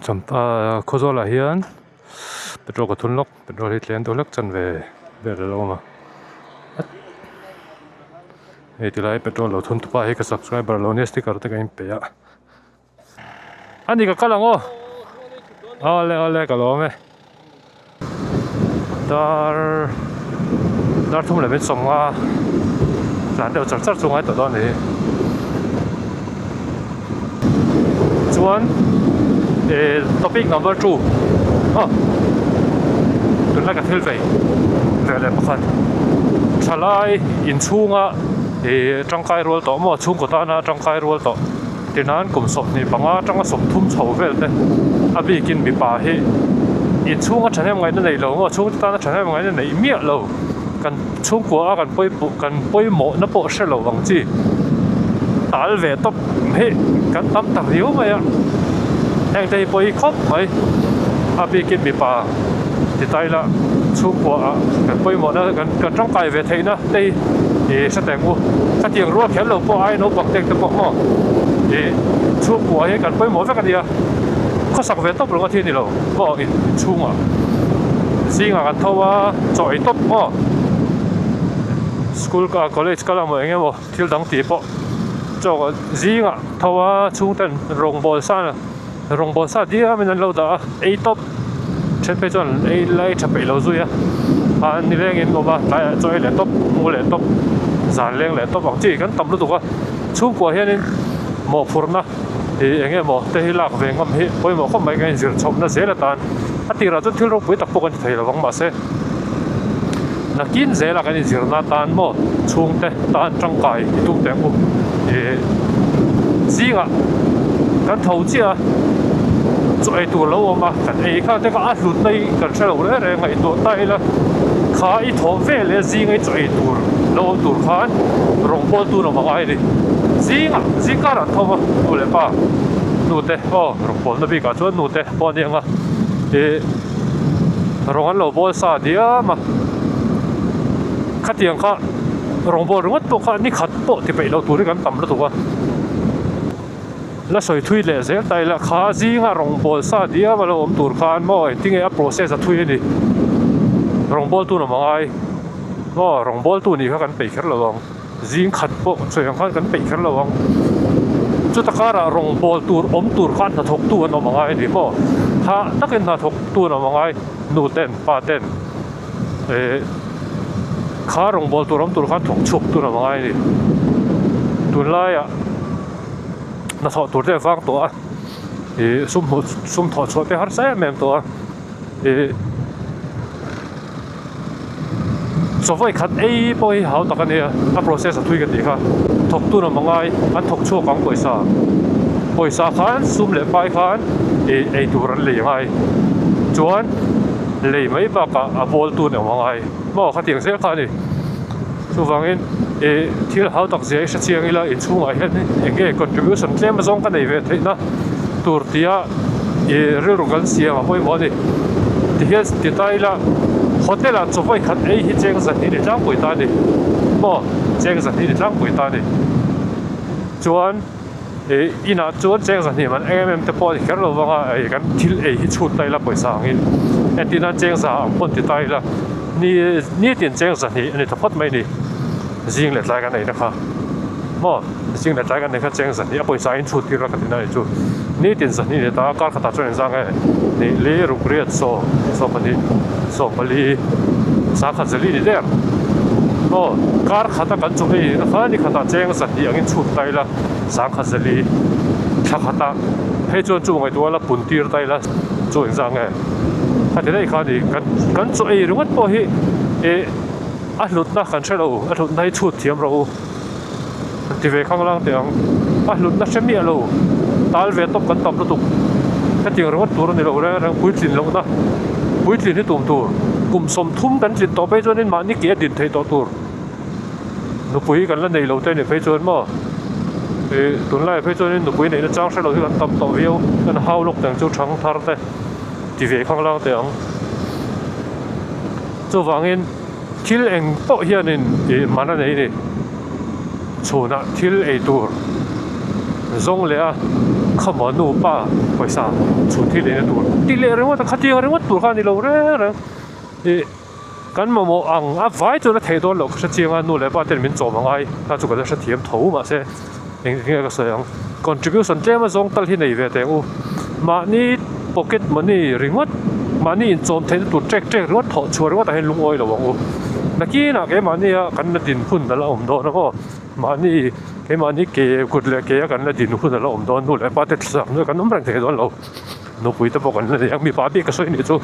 Champa Khawzawl ah hian petrol ka thun lawk petrol hi tlem deuh hlek chanve vel a lo awm a hei tilai petrol lo thun tupa hi ka subscriber lo nia sticker te ka inpe a ani ka kal ang aw awle awle ka lawm e dar dar thum leh min sawm nga tlan deuh char char chu ngai tawh dawn a ni hi chuan eh topic number 2 aw tunlai ka thil vei ve leh pakhat thalai inchhunga ih tangkai rual tawh maw chhungkaw tana tangkai rual tawh Tinan kum 25 atanga 30 chho vel te a bikin mipa hi inchhunga thahnem ngaihna nei lo maw chhungte tana thahnem ngaihna neih miah lo kan chhungkua a kan pawipawh kan pawimawhna pawh hre lo ang chi tal ve tawp hi kan tam ta riau mai a heng te hi pawi khawp mai a bikin mipa ti ta ila chhungkua ah kan pawimawhna kan kan tangkai ve theihna te hi ih hre teng u khatiang rual kher lo pawh ai naupang tek te pawh maw ih chhungkua hi kan pawimawh vek a nia khawsak ve tawp reng a thi a ni lo maw in inchhungah zingah kan tho a chaw ei tawp maw school ka college kal emaw eng emaw thil dang tih pawh chaw zingah tho a chhungten rawngbawl san a. Rawngbawl sa diamin an lo dah a, ei tawp then phei chuan ei la ei tha peih lo zui a, a ni lengin awm a, tlaiah chaw ei leh tawp, mu leh tawp, zan leng leh tawp ang chi kan tam lutuk a, chhungkua hianin mawhphurhna ih eng emaw te hi lak ve ngam hi pawimawh khawp mai kan inzir chhawpna zel atan a tirah chuan thil ropui tak pawh kan ti thei lovang mahse nakin zela kan inzirna atan maw chhungte tan tangkai i tum teh ang u ih zingah kan tho chiah a chaw ei tur lo awm a kan ei kha te kha a hlut na hi kan hre lo reng reng a intuah ta ila kha i thawh vel leh zinga i chaw ei tur lo awm tur khan rawng pawl tun awm a ngai a ni zingah zing karah an tho va nu leh pa nu te aw rawng pawlna bikah chuan nu te pawh a ni ang a ih. Rawng an lo bawl sa diam a, khatiang kha rawng bawl ringawt pawh kha ni khat pawh ti peih lo tur hi kan tam lutuk a, la sawi thui leh zel ta ila kha zinga rawng bawl sa diam a lo awm tur khan maw engtin nge a process a thui a ni, rawng bawl tu nawm a ngai maw rawng bawl tu nih kha kan peih kher lo ang. Zing khat pawh sawi ang khan kan peih kher lo ang. Chuta karah rawngbawl tur awm tur khan hnathawktu an awm angai a ni maw? Tha takin hnathawktu an awm angai, nu ten, pa ten eh kha rawngbawl tur awm tur khan thawk chhuak tur an awm angai a ni. Tunlaiah hnathawh tur te a vang tawh a, ih sum hmuh sum thawh chhuah te harsa em em tawh a, ih. Chawvawi khat ei pawh hi hau tak a nia, a process a thui ka tih kha. Thawktu lam a ngai, an thawk chhuak ang pawisa. Pawisa khan sum leh pai khan ih ei tur an lei ngai. Chuan lei mai bakah a bawl tu an awm a ngai. Maw khatiang zel kha a ni. Chuvangin ih thil hau tak zia i hre chiang ila inchhungah hian eng nge contribution tlem azawng ka nei ve theihna tur tia ih rilru kan siam a pawimawh a ni. Tihian ti ta ila hotel ah chawhmawih khat ei hi cheng zahnih ni tlangpui ta a ni maw cheng zahnih ni tlangpui ta a ni. Chuan ih inah chuan cheng zahnih man em em te pawh a ni kher lo vang a ih kan thil ei hi chhut ta ila pawisa angin entirna cheng za ang pawn ti ta ila ni nitin cheng zahnih a ni ta phawt mai a ni zing leh tlai kan ei na kha maw zing leh tlai kan ei kha cheng zahnih a pawisa in chhut tir a ka ti na ni chu nitin zahnih ni ta a kar khatah chuan engzang nge ni li ruk riat sawm 12 14 sangkhat zali ni der aw kar khata kan chu hei na kha ni khatah cheng zahnih angin chhut ta ila sangkhat zali thla khata hei chuan chu ngaihtuah la pun tir ta ila chu engzah nge khati daih kha ni kan kan chaw ei ringawt pawh hi ih a hlutna kan hre lo a hlutna hi chhut thiam rawh u an ti ve khang lang teh ang a hlutna hre miah lo tal ve tawp kan tam lutuk hetiang ringawt tur a ni lo reng reng puitlin lohna puitlin hi tum tur kum 30 kan tlin tawh phei chuanin mahni ke a din theih tawh tur nupui kan la nei lo te a nih phei chuan maw ih tunlaiah phei chuanin nupui neihna chang hre lo hi kan tam tawh viau kan hau lawk teng chu thang thar te ti ve khang lang teh ang chuvangin. Thil eng pawh hianin ih man a nei a ni. Chhunah thil ei tur zawng leh a. Khawmaw nu pa pawisa chhun thil eina tur tih leh ringawt a khatiang ringawt tur kha a ni lo reng reng ih kan mamawh ang a vai chuan a theih dawn loh ka hre chiang a nu leh pa ten min chawm a ngai kha chu ka la hrethiam tho mahse eng nge ka sawi ang contribution tlem a zawng tal hi nei ve teh ang u mahni pocket money ringawt mahni inchawm theihna tur ṭek ṭek ringawt thawh chhuah ringawt ah hian lungawi lo ang u nakinah keimahnia kan la din hun a la awm dawn a maw. Mahni keimahni ke kut leh ke a kan la din hun a la awm dawn nu leh pa te thla hnuai kan awm reng thei dawn lo nupui te pawh kan la nei ang mipa bik ka sawi anih chu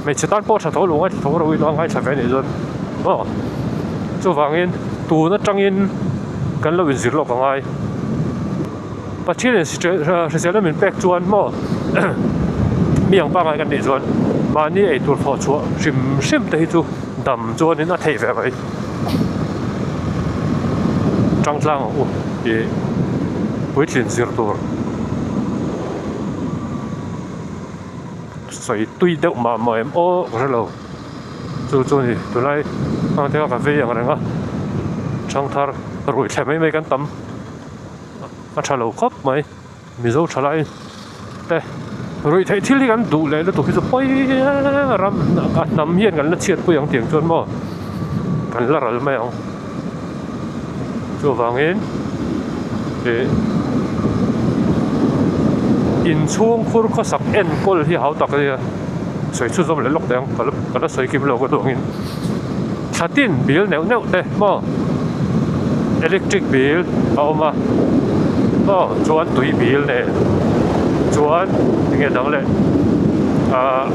hmeichhe tan pawh tha tho lo ngaithla tho ro ila ngaithla ve anih chuan aw chuvangin tun atangin kan lo inzir lawk angai Pathian in hrisel min pek chuan maw mi ang pangngai kan nih chuan mahni eitur thawh chhuah hrim hrim te hi chu dam chuanin a theih ve mai. Tangtlang ang u tih puitlin zir tur sawi tui deuh mah mah em aw ka hre lo chu chu a ni tunlai hang te kha ka vei ang reng a thangthar ruih thleh mai mai kan tam a tha lo khawp mai. Mizo thalai te ruih theih thil hi kan duh leh lutuk hi chu pawi ram a hnam hian kan la chhiat pui ang tiang chuan maw kan la ral mai ang chuvangin ih inchhung khur khawsak enkawl hi hau tak a nia sawi chhunzawm leh lawk teh ang ka la ka la sawi kim lo ka duh angin thla tin bill neuh neuh te maw electric bill a awm a aw chuan tui bill nen chuan enge dang leh ahh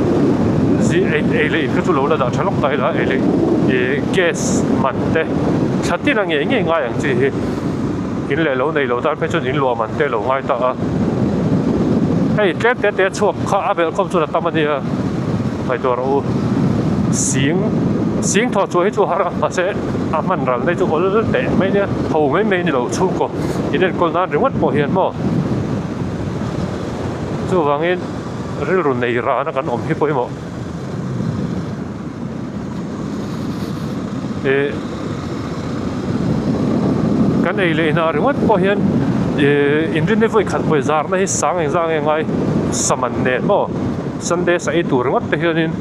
zi ei ei leh in kha chu lo la dah tha lawk ta ila ei leh ih gas man te thla tin a ngei ngei ngai ang chi hi in leh lo nei lo tan phei chuan in luah man te lo ngai ta a hei tlem te te chhuak kha a belh khawm chuan a tam a nia. Ngaihtuah rawh u. Sing sing thaw chhuah hi chu har a mahse a hman ral na hi chu awl teh mai nia ho mai mai ni lo chhungkaw in enkawl nan ringawt pawh hian maw chuvangin rilru nei rana kan awm hi pawimawh ih kan ei leh inah ringawt pawh hian ih inrinni vawi khat vawi zarna hi sang engzah nge ngai saman nen maw. Sunday sa ei tur ringawt te hianin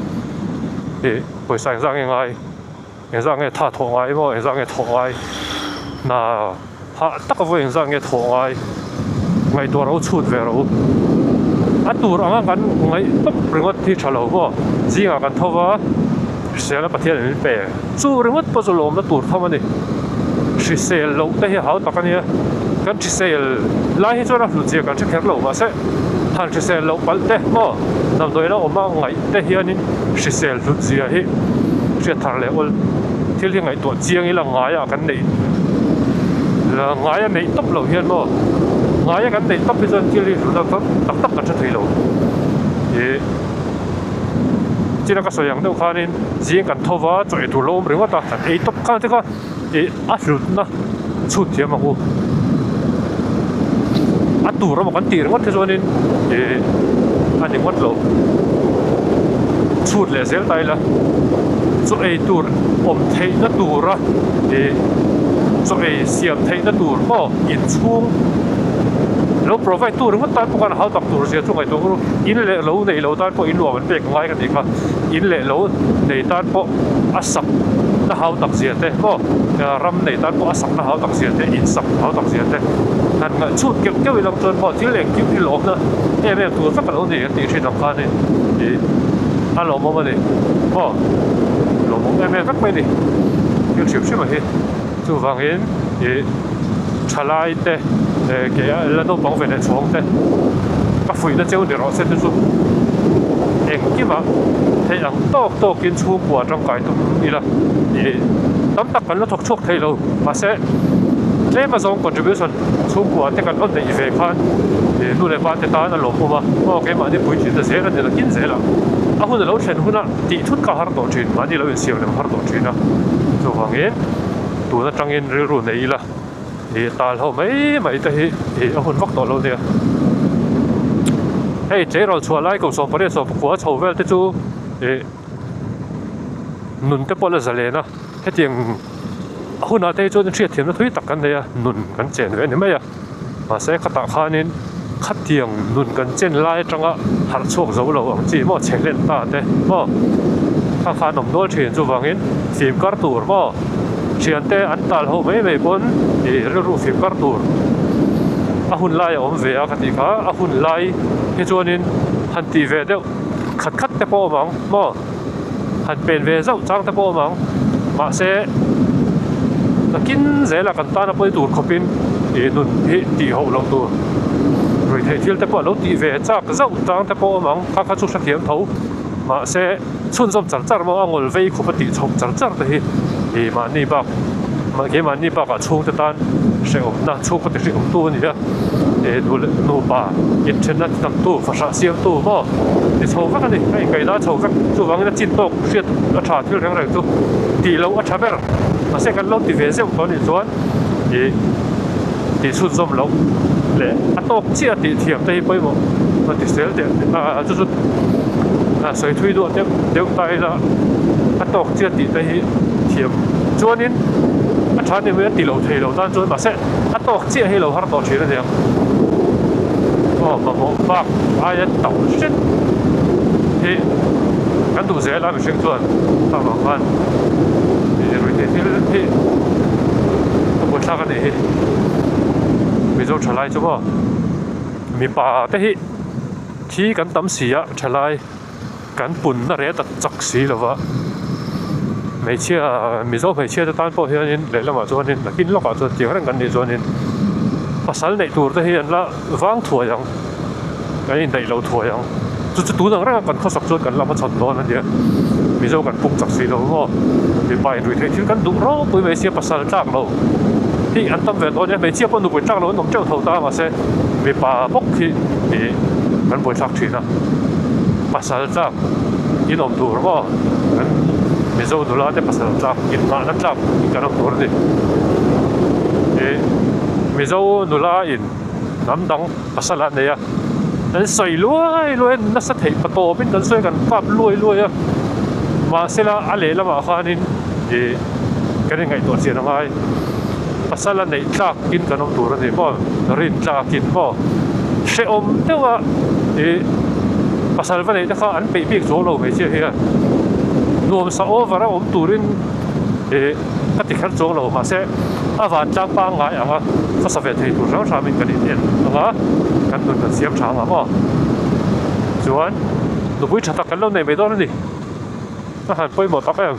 ih pawisa engzah nge ngai engzah nge tha thawh ngai emaw engzah nge thawh ngai hna hah tak vawi engzah nge thawh ngai ngaihtuah ro chhut ve ro a tur anga kan ngaih tawp ringawt hi tha lo maw zingah kan tho va hrisel a Pathian in min pe chu ringawt pawh chu lawmna tur tham a ni hrisel loh te hi hau tak a nia kan hrisel lai hi chuan a hlut zia kan hre kher lo mahse. Han hrisel loh palh te maw damdawiin a awm a ngaih te hianin hrisel hlut zia hi hriat thar leh awl thil hi ngaihtuah chiang ila ngaia kan neih ngaia neih tawp loh hian maw ngaia kan neih tawp hi chuan thil hi hlutna tak tak kan hre thei lo ih china ka sawi ang deuh khanin zing kan tho va chaw ei tur lo awm ringawt a kan ei tawp khan te kha ih a hlutna chhut thiam ang u a tur emaw kan tih ringawt te chuanin ih a ni ngawt lo chhut leh zel ta ila chaw ei tur awm theihna tura ih chaw ei siam theihna tur maw inchhung lo provide tu ringawt tan pawh khan a hau tak tur zia chu ngaihtuah ru in leh lo nei lo tan pawh in nuam an pek ngai ka tih kha in leh lo nei tan pawh a sak na hau tak zia te maw ram nei tan pawh a sak na hau tak zia te in sak hau tak zia te han ngaih chhut keuh keuh ilang chuan maw thil engkim hi lawmna em em tur vek a lo ni an tih thin ang khan in ih a lawmawm a ni maw lawmawm em em vek mai a ni thil hrim hrim a hi chuvangin ih thalai te eh ke a la naupang ve leh chhawng te ka fuihna cheu ni rawh se te chu engkimah theih ang tawk tawkin chhungkua tangkai tum ila ih tam tak kan la thawk chhuak thei lo mahse tlem a zawng contribution chhungkua te kan rawn neih ve khan ih nu leh pa te tan a lawmawm a aw keimahni puitlinna zel a ni la kin zel a a hun a lo thlen hunah tih thut kha a har tawh thin mahni lo insiam lem har tawh thin a chuvangin tun atangin rilru nei ila ih tal ho mai mai te hi ih a hun vak tawh lo nia hei tleirawl chhuah lai kum 18 19 chho vel te chu ih nun te pawh la zalen a hetiang a hunah te hi chuan hriatthiamna thui tak kan nei a nun kan chen ve a ni mai a mahse khatah khanin. Khatiang nun kan chen lai atanga harh chhuak zo lo ang chi maw chhe hlen ta te maw kha kha an awm nual thin chuvangin fim kar tur maw thiante an tal ho mai mai pawn ih rilru fim kar tur a hun lai a awm ve a ka tih kha a hun lai hi chuanin han tih ve deuh khat khat te pawh a awm ang maw. Han pen ve zauh chang te pawh a awm ang. Mahse, nakin zela kan tana pawi tur khawpin ih nun hi tih hauh loh tur. Ruihtheih thil te pawh a lo tih ve chak zauh chang te pawh a awm ang. Kha kha chu hrethiam tho. Mahse, chhunzawm char char maw a ngawl vei khawp a tih chhawk char char te hi ih mahni bak keimahni bakah chhungte tan hrehawmna chhungkaw ti hrehawmtu a ni a. Ih nu leh nupa inthenna ti tamtu fahrah siamtu maw ti chho vek a ni. A inkaihna a chho vek chuvangin a chin tawk hriat a tha thil reng reng chu tih loh a tha ber. Mahse kan lo ti ve zeuh tawh anih chuan ih tih chhunzawm loh leh a tawk chiah tih thiam te hi pawimawh a ti sel teh a chu chu a sawi thui duah deuh deuh ta ila a tawk chiah tih te hi thiam chuanin a tha ni mai a ti lo thei lo tan chuan mahse a tawk chiah hi lo har tawh thin a niang aw mamawh bak aia tam hret hi kan duh zel a mihring chuan a vang khan ih ruihtheih thil hi a buaithlak a nih hi Mizo thalai chu maw mipa te hi thi kan tam si a thalai. Kan punna ret a chak si lo va, hmeichhia Mizo hmeichhia te tan pawh hianin lehlamah chuanin nakin lawkah chuan tiang reng kan nih chuanin pasal neih tur te hi an la vang thuai ang, kan indaih lo thuai ang. Chu chu tun ang renga kan khawsak chuan kan la hmachhawn dawn a nia, Mizo kan pum chak si lo maw? Mipa in ruihtheih thil kan duh ropui mai sia pasal tlak lo hi an tam ve dawn nia, hmeichhia pawh nupui tlak lo an awm teuh tho ta mahse mipa bawk hi ih kan buaithlak thin a. Pasal tlak in awm tur maw kan Mizo nula te pasal tlak in nghahna tlak in kan awm tur a ni. Ih Mizo nula in hnam dang pasal a nei a, an sawi luai luai a, nasa theih pa tawp in kan sawi a kan kap luai luai a, mahsela a lehlamah khanin ih kan inngaihtuah chian a ngai. Pasal a neih tlak in kan awm tur a ni maw, rin tlak in maw, hrehawm deuh a ih pasal va neih te kha an peih bik chuang lo hmeichhia hian nuamsa over a awm turin ih ka ti kher chuang lo mahse a vantlang pangngai ang a khawsa ve thei tur hrang hram in kan in en ang a kan nun kan siam tha ang a maw chuan nupui tha tak kan lo nei mai dawn a ni a han pawimawh tak em.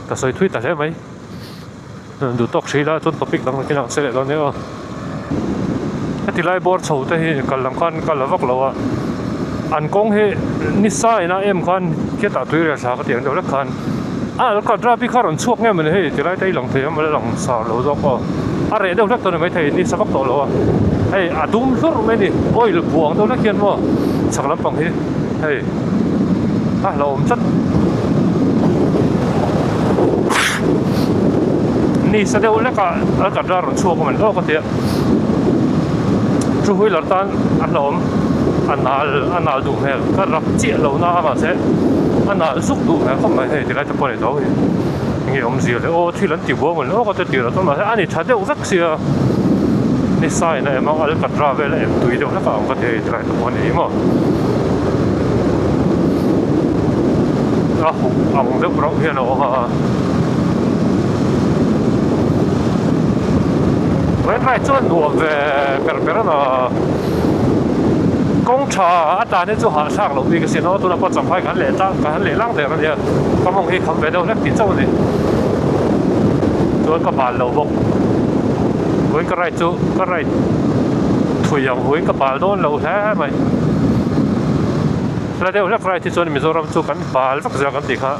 Ka sawi thui ta hle mai. Duh tawk hrih ila chuan topic dang nakin ang se leh dawn nia aw. Heti lai bawr chho te hi kal lam khan kal la vak lo a. An kawng hi ni sa ina em khan khiatah tui rel thla ka tih ang deuh hlek khan a alkatra bik kha rawn chhuak nge mawni hei ti lai te hi lang thei a mawle lang sar lo zawk aw. A reh deuh hlek tawh ni maithei ni sa vak tawh lo a. Hei a dum hlurh mai a ni oil buang deuh hlek hian maw chhak lampang hi. Hei a hlauhawm tlat ni sa deuh hlek ah a katra rawn chhuak awm an hlawk a tia two wheeler tan a hlauhawm a nal a nal duh hmel ka rap chiah lo na a mahse a nal zuk duh hmel khawp mai hei tilai te pawh a ni tho hi enge awmzia le aw thil an ti buang an hlawk a te tirah chuan mahse a ni tha deuh vek sia ni sa in a em a alkatra vel a em tui deuh hlek a ang ka ti hei tilai te pawh a ni hi maw. A huh ang deuh rauh hian a awm a red ride chuan nuam ve ber ber a na kawng tha a tlan hi chu hahthlak loh bik asin aw tunah pawh champhai kan leh tlang kan leh lang der ania ka mawng hi kham ve deuh hlek tih chauh a ni chuan ka bal lo bawk vawiin ka ride chu ka ride thui ang huin ka bal dawn lo hle mai. Hla deuh hlek ride hi chuan Mizoram chu kan bal vak zel kan tih kha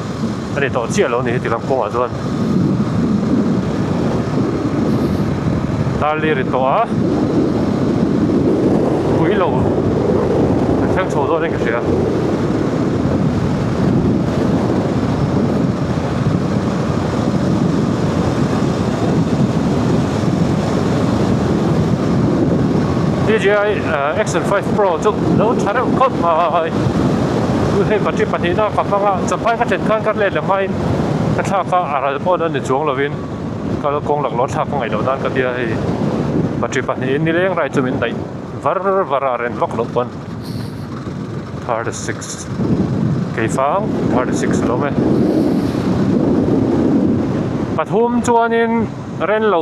a ni tawh chiah lo a ni heti lam kawngah chuan. Dar lir in tawh a, pui lo kan thleng chho dawn in ka hria. DJI Action 5 Pro chu lo tha reuh khawp mai hei battery pahnihna ka hmang a champhai ka thlen khan ka let leh hmain ka thlak a a ral pawh a ni chuang lovin kal kawng laklawh thlak ka ngaih loh nan ka tia hei. Battery pahnihin nileng rai chu min daih var var a ren vak loh pawn 36 keifang 36 a lo awm e. Pathum chuanin ren lo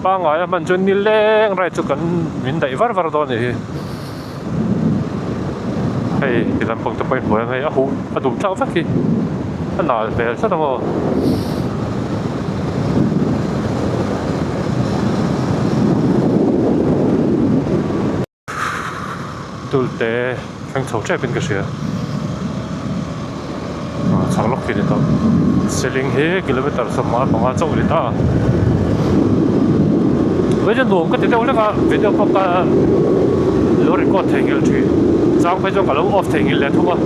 pangngai a hman chuan nileng rai chu kan min daih var var dawn a nih hi. Hei ti lampang te pawh hi hmuh ang hei a huh a dum tlak vek hi a nal hmel tlat ang aw. Tulte thleng chho tep in ka hria chhak lawk khi a ni tawh seling hi kilometer 15 chauh a ni ta a video nuam ka ti deuh hlek a video pawh ka lo record theihnghilh thin chang phei chuan ka lo off theihnghilh leh thung a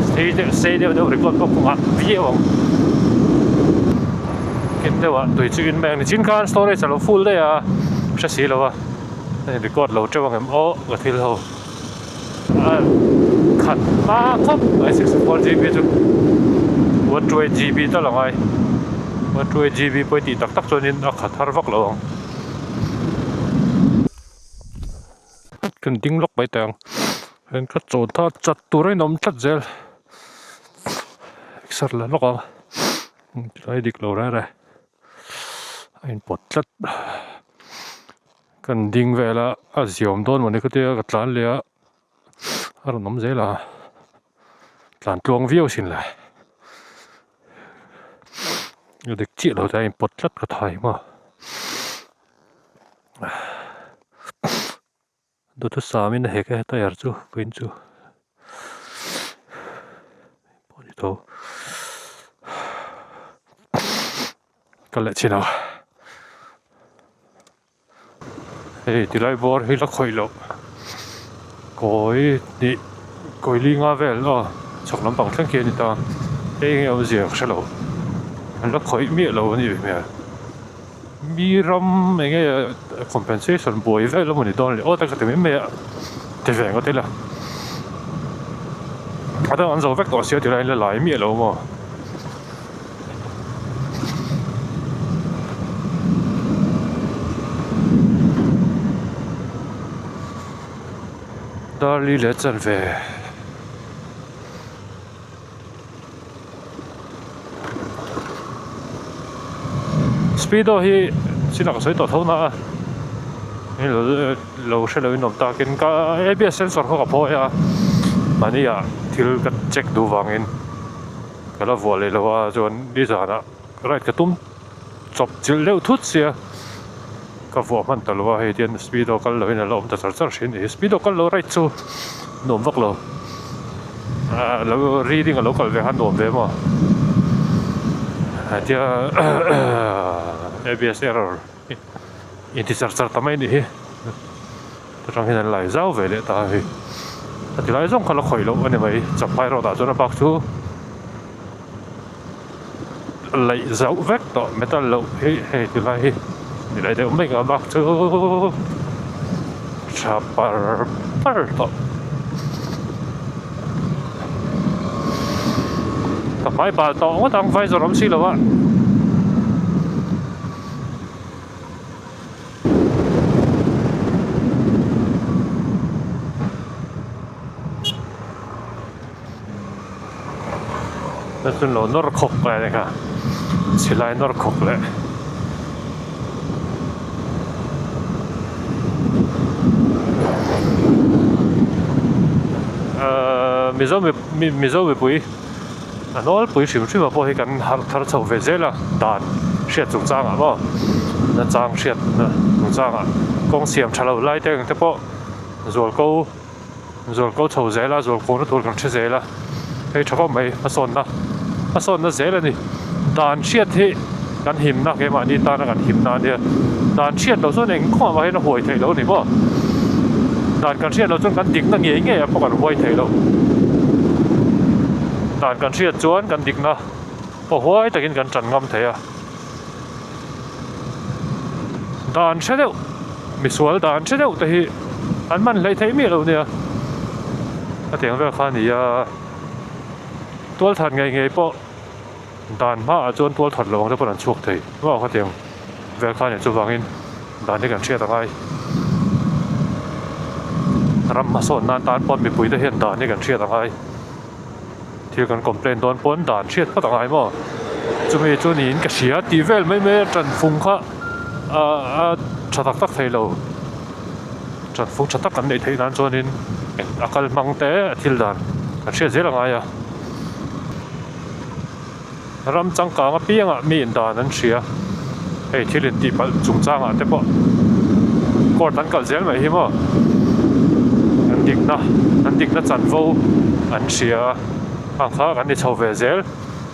sei deuh sei deuh deuh record pawh kawngah viau ang kin deuhah tui chu in mai ang nichin khan storage a lo full daih a hre si lo a hei record lo teuh ang em aw ka thil ho a khat hma khawp mai 64 GB chu 128 GB tal a ngai 128 GB pawh i tih tak tak chuanin a khat har vak lo ang. Kan ding lawk mai teh ang hian ka chawn tha chat tur a inawm tlat zel exer la lawk ang tilai dik lo reng reng a inpawt tlat kan ding vel a a ziawm dawn mawni khatia ka tlan leh a a rawn awm zel a tlan tluang viau sin le a dik chiah lo te a inpawt tlat ka thai maw. Duhthusam in a hek a tyre chu vawiin chu pawh ni tho ka leh chin a hei tilai bawr hi la khawih loh kawi hnih kawi li nga vel aw chhak lampang thleng khi a ni ta hei enge awmzia ka hrelo an la khawih miah lo a nih hmel. Mi ram eng nge compensation buai vel emaw ni dawn le aw te ka ti mai mai a ti ve ngawt ila a dang an zo vek tawh sia ti lai la lai miah lo maw. Darli leh chanve. Speedo hi chinah ka sawi tawh tho na a lo hre lo in awm takin ka abs sensor kha ka phawi a mahni ah thil ka check duh vangin ka la vuah leh lo a chuan nizanah ride ka tum chawp chilh deuh thut sia ka vuah hman ta lo a hei tian speedo kal lo in a la awm ta char char thin a ni speedo kal lo ride chu nuam vak lo ah lo reading a lo kal ve khan nuam ve maw hetia abs error inti char char ta mai a nih hi atang hian an lai zau ve leh ta a hei a ti lai zawng kha la khawih loh a ni mai champhai road ah chuan a bak chu. Laih zauh vek tawh metal loh hi hei ti lai hi ti lai deuh mai ka bak chu tha par par tawh ka hmai bal tawh ngawt ang vai zawr awm si lo a. Chuan lo nawr khawk leh a ni kha silai nawr khawk leh ahh mizo mizo mipui a nawlpui hrim hrim ah pawh hi kan harh thar chho ve zel a dan hriat chung changah maw nachang hriat chung changah kawng siam tha lo lai te ang te pawh zual ko. Zual ko chho zel a, zual kawhna tur kan hre zel a, hei tha khawp mai hmasawnna hmasawnna zel a ni. Dan hriat hi kan himna keimahni tana kan himna a nia, dan hriat loh chuan eng khawmah mah hian a huai theih loh a ni maw? Dan kan hriat loh chuan kan dikna ngei ngei ah pawh kan huai theih loh. Dan kan hriat chuan kan dikna pawh huai takin kan tan ngam thei a. Dan hre deuh misual dan hre deuh te hi an man hleih theih miah lo nia a tiang vel kha a ni a tualthat ngei ngei pawh dan hmaah chuan tualthat lo ang te pawh an chhuak thei maw khatiang vel kha a nih chuvangin dan hi kan hriat a ngai. Ram hmasawn nan tan pawn mipui te hian dan hi kan hriat a ngai. Thil kan complain dawn pawn dan hriat phawt a ngai maw? Chumi chu niin ka hria tih vel mai mai a tanfung kha a tha tak tak thei lo. Tanfung tha tak kan neih theih nan chuanin a kal hmang te a thil dan kan hriat zel a ngai a. Ram changkang apiangah mi in dan an hria. Hei thil in tih palh chungchangah te pawh court an kalh zel mai hi maw? An dikna an dikna chanvo an hria a, ang kha kan ni chho ve zel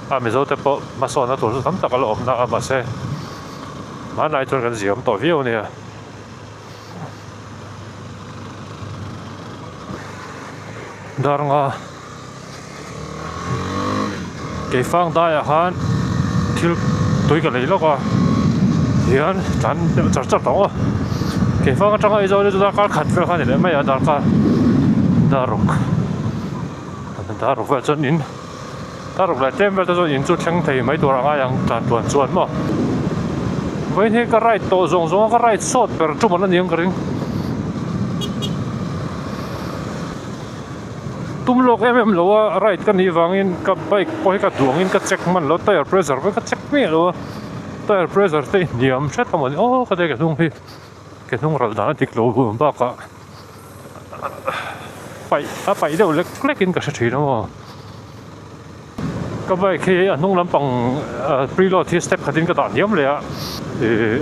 a Mizo te pawh hmasawnna tur chu tam tak a la awm na a mahse hmanlai chuan kan ziam tawh viau a nia. Darnga. Keifang daiah khan thil tui ka lei lawk a tihian tlan deuh char char tawh ang aw keifang atanga Aizawl hi chu darkar khat vel kha a ni leh mai a darkar daruk daruk vel chuan in daruk leh tlem vel te chuan in chu thleng thei mai tur a ngai ang tlan tluan chuan maw vawiin hi ka ride tawh zawng zawng a ka ride sawt ber tum an ani ang ka ring. Tum lawk em em lo a ride ka nih vangin ka bike pawh hi ka duh angin ka check hman lo tyre pressure pawh hi ka check miah lo a tyre pressure te hi hniam hret a mawni aw ka tia ke hnung hi ke hnung ralh dan a dik lo bum bakah paih a paih deuh lek lek in ka hre thin a maw ka bike hi a hnung lampang preload hi step khatin ka dah hniam leh a ihh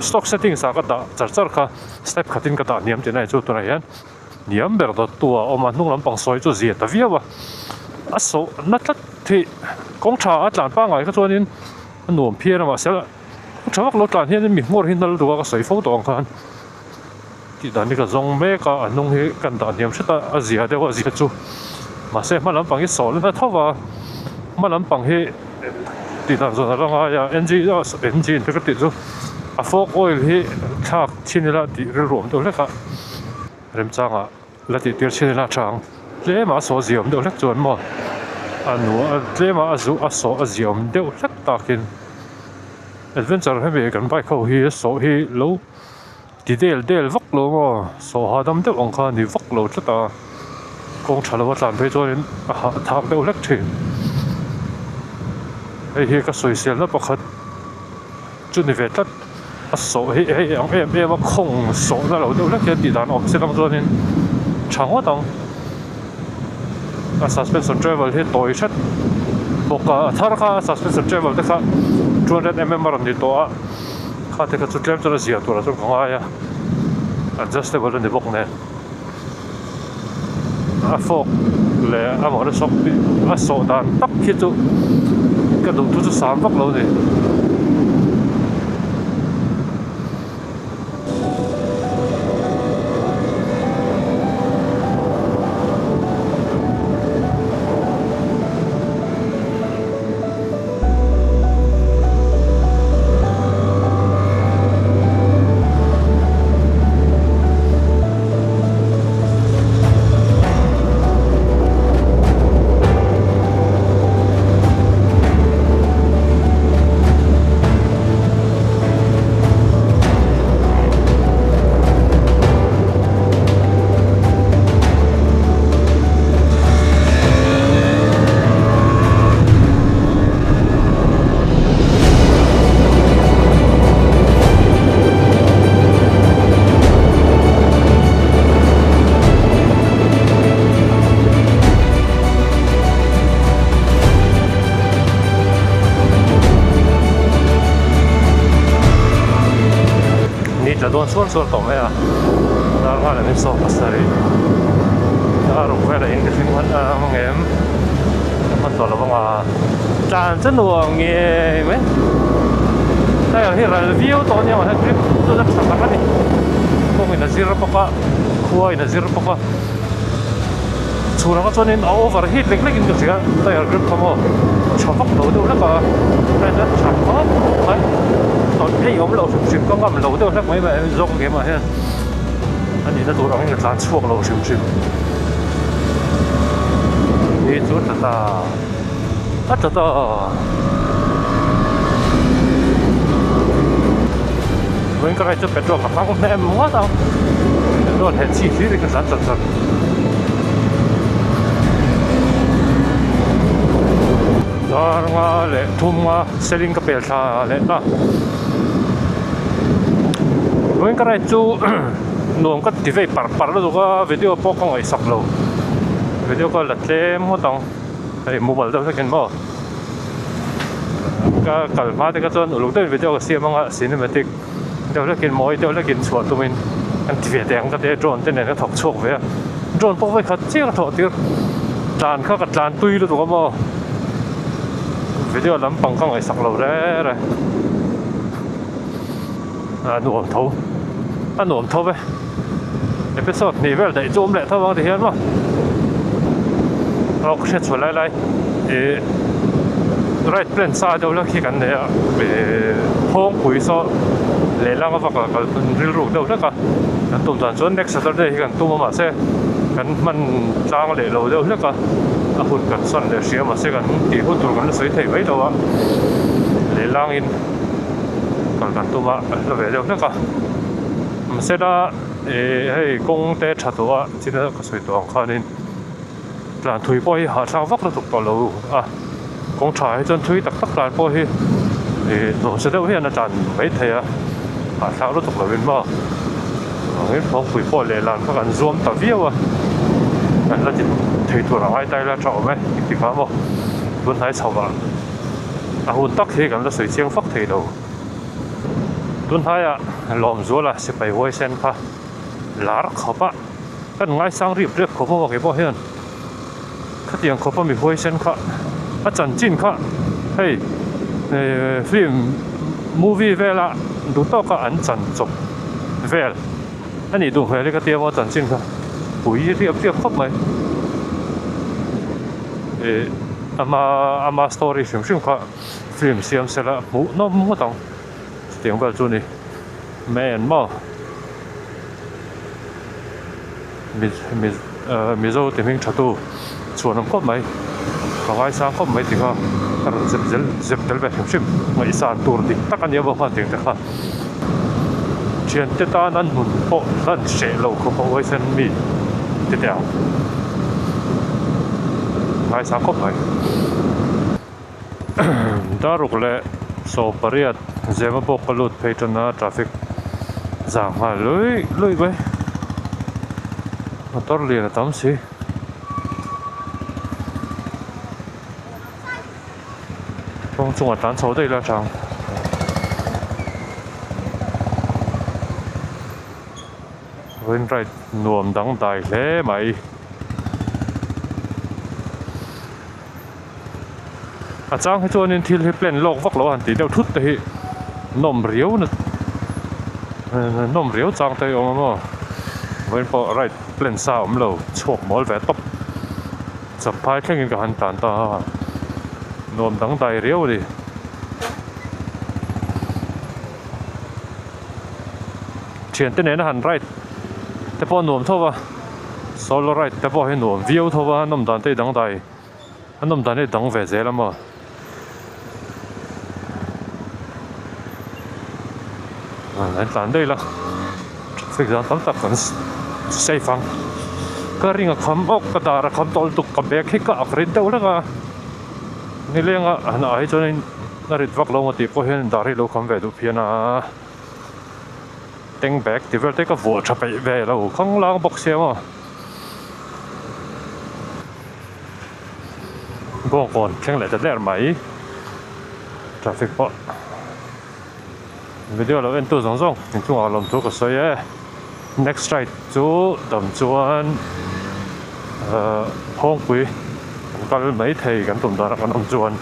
stock settings ah ka dah char char kha step khatin ka dah hniam tihna hi chu tunah hian. Hniam ber dawttu a awm a, hnung lampang sawi chu zia ta viau a, a sawh na tlat hi kawng tha a tlan pangngai kha chuanin a nuam phian a mahse kawng tha vak lo tlan hianin mi hmawr hi nal duh a ka sawi fo tawh ang khan tih dan hi ka zawng mek a, a hnung hi kan dah hniam hret a, a zia deuh a zia chu mahse hma lampang hi sawh na tho va hma lampang hi tih dan zawn a la ngai a engine engine te ka tih chu a fork oil hi thlak chhin ila tih rilru awm deuh hlek a. Remchangah la tih tir chhin ila tha ang. Tlema a saw ziaawm deuh hlek chuan maw a nu tlema a zu a saw a ziaawm deuh hlek takin adventure hemi kan bike ho hi saw hi lo ti del del vak lo maw saw hahdam deuh ang kha a ni vak lo tlat a kawng tha lo a tlan phei chuanin a hahthlak deuh hlek thin. Hei hi ka sawiselna pakhat. Chu ni ve tlat a sawh hi hei ang em em a khawng sawh na lo deuh hlek hian tih dan a awm se lang chuanin tha ngawt ang a suspension travel hi tawi hret bawk a a thar kha a suspension travel te kha 200 mm a rawn ni tawh a kha te kha chu tlem chuan a zia turah chuan ka ngai a adjustable a ni bawk nen a fork leh a motor shock a sawh dan tak khi chu ka duh thu chu sang vak lo a ni. Ni tla dawn suar suar tawh mai a dar nghal ang in saw pasarih a ruk velah in ka thleng hman ang em ka hman tawh lo vang a tlan chu nuam ngei mai tyre hi ral viau tawh ania mahse grip chu a tha tak a ni kawngin a zir bawk a khua in a zir bawk a chhun ang chuanin a over heat lek lek in ka hria tyre grip kha maw tha vak lo deuh hlek a hei chuan tha khawp mai tawlh ei awm loh hrim hrim ka ngam lo deuh hlek mai mai zawk ang keimah hian a nihna tur angin ka tlan chhuak lo hrim hrim ni chu a tla ta a tla ta vawiin ka ride chu petrol ka hmang hnem ngawt ang. Drone heh chi hlir in ka tlan char char. Dar nga leh thum nga seling ka pel thla leh ta. Vawiin ka ride chu nuam ka ti vei par par lutuk a video pawh ka ngaihsak lo. Video ka la tlem ngawt ang hei mobile deuh hlekin maw ka kal hma te kha chuan uluk deuhin video ka siam anga cinematic deuh hlekin mawi deuh hlekin chhuah tumin kan ti ve teh ang ka ti a drone te nen ka thawk chhuak ve a drone pawh vawi khat chiah ka thawh tir tlan kha ka tlan tui lutuk a maw video lampang ka ngaihsak lo reng reng a nuam tho a nuam tho ve episode hnih vel daih chu awm leh tho ang ti hian maw aw ka hriat chhuah lai lai ih right plan sa deuh hlek hi kan nei a ih phawngpui saw lehlang a vak a kal rilruk deuh hlek a kan tum dan chuan next saturday hi kan tum a mahse kan hman tlang leh lo deuh hlek a a hun kan sawn leh hria mahse kan tih hun tur kan la sawi thei mai lo a lehlangin kal kan tum a an hla ve deuh hlek a mahsela ih hei kawng te tha tawh a china ka sawi tawh ang khanin tlan thui pawh hi hahthlak vak lutuk tawh lo a kawng tha hi chuan thui tak tak tlan pawh hi ih nuamsa deuh hian a tlan mai thei a hahthlak lutuk lovin maw engin phawngpui pawh lehlan kha kan zuam ta viau a kan la ti thei tur a ngai ta ila tha awm e engtik ah maw tun hnai chho ah. A hun tak hi kan la sawi chiang fak thei lo. Tunhnaiah Lawmzuala sipai huaisen kha lar khawp a, kan ngaisang rip rep khawp a keipawh hian khatiang khawp a mi huaisen kha a chanchin kha hei film movie vela duh tawka an chan chawp vel a nih duh hmel hi ka tia maw chanchin kha pui riap riap khawp mai. Ama ama story hrim hrim kha film siam sela hmuh nawm ngawt ang chutiang vel chu a ni man maw Mizo ti hming tha tu chhuan awm khawp mai ka ngaisang khawp mai tih kha ka rawn zep zel zep tel ve hrim hrim ngaihsan tur dik tak a nia vang khan tiang te kha thiante tan an nun pawh hlan hreh lo khawp a huaisen mi ti teh ang. Ngaisang khawp mai. Daruk leh 18 zema pawh ka lut phei tan a traffic zang nghal luih luih mai. Motor lian a tam si. Kawng chungah tlan chho daih la tang. Rain ride nuam dangdai hle mai. A chang hi chuanin thil hi plan lawk vak lo a han tih deuh thut te hi nawm riau na nawm riau chang te hi a awm a maw vawiin pawh ride plan sa a awm lo chhuak mawl ve tawp champhai thlengin ka han tlan ta a nuam dangdai riau a ni. Thiante nena han ride te pawh a nuam tho va solo ride te pawh hi nuam viau tho va a nawm dan te hi dangdai a nawm dan hi dang ve zel a maw an tlan daih la traffic zan tam tak kan safe ang ka ring a kham awk ka dar a kham tawh lutuk ka bag hi ka ak rit deuh hlek a nilenga han ah hi chuanin a rit vak lo maw tih pawh hian dar hi a lo kham ve duh phian a. Tank bag ti vel te ka vuah tha peih ve lo khanglang bawk sia maw Bawngkawn thleng leh ta der mai traffic pawh video lo en tu zawng zawng inchungah lawm thu ka sawi e next ride chu dam chuan ahh Phawngpui kan kal mai thei kan tum danah kan awm chuan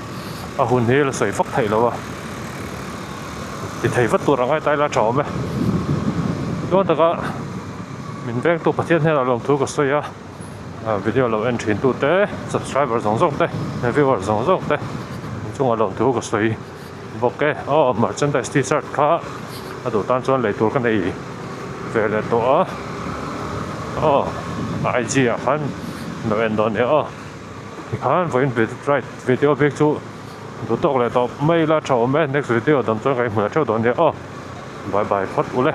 a hun hi la sawi fak theih lo a. Ti thei vat tur ang ai taila tha awm e. Chuan taka min vengtu Pathian hnenah lawmthu ka sawi a, video lo en thin tute, subscriber zawng zawng te, viewer zawng zawng te inchungah lawmthu ka sawi bawk e. Aw merchandise t-shirt kha a duh tan chuan lei tur ka nei ve leh tawh a, aw IG ah khan lo en dawn nia aw. Tikhan vawiin video bik chu. Duh tawk leh tawp mai ila tha awm e next video dang chuan ka inhmu leh theuh dawn nia aw bye bye phawt ule.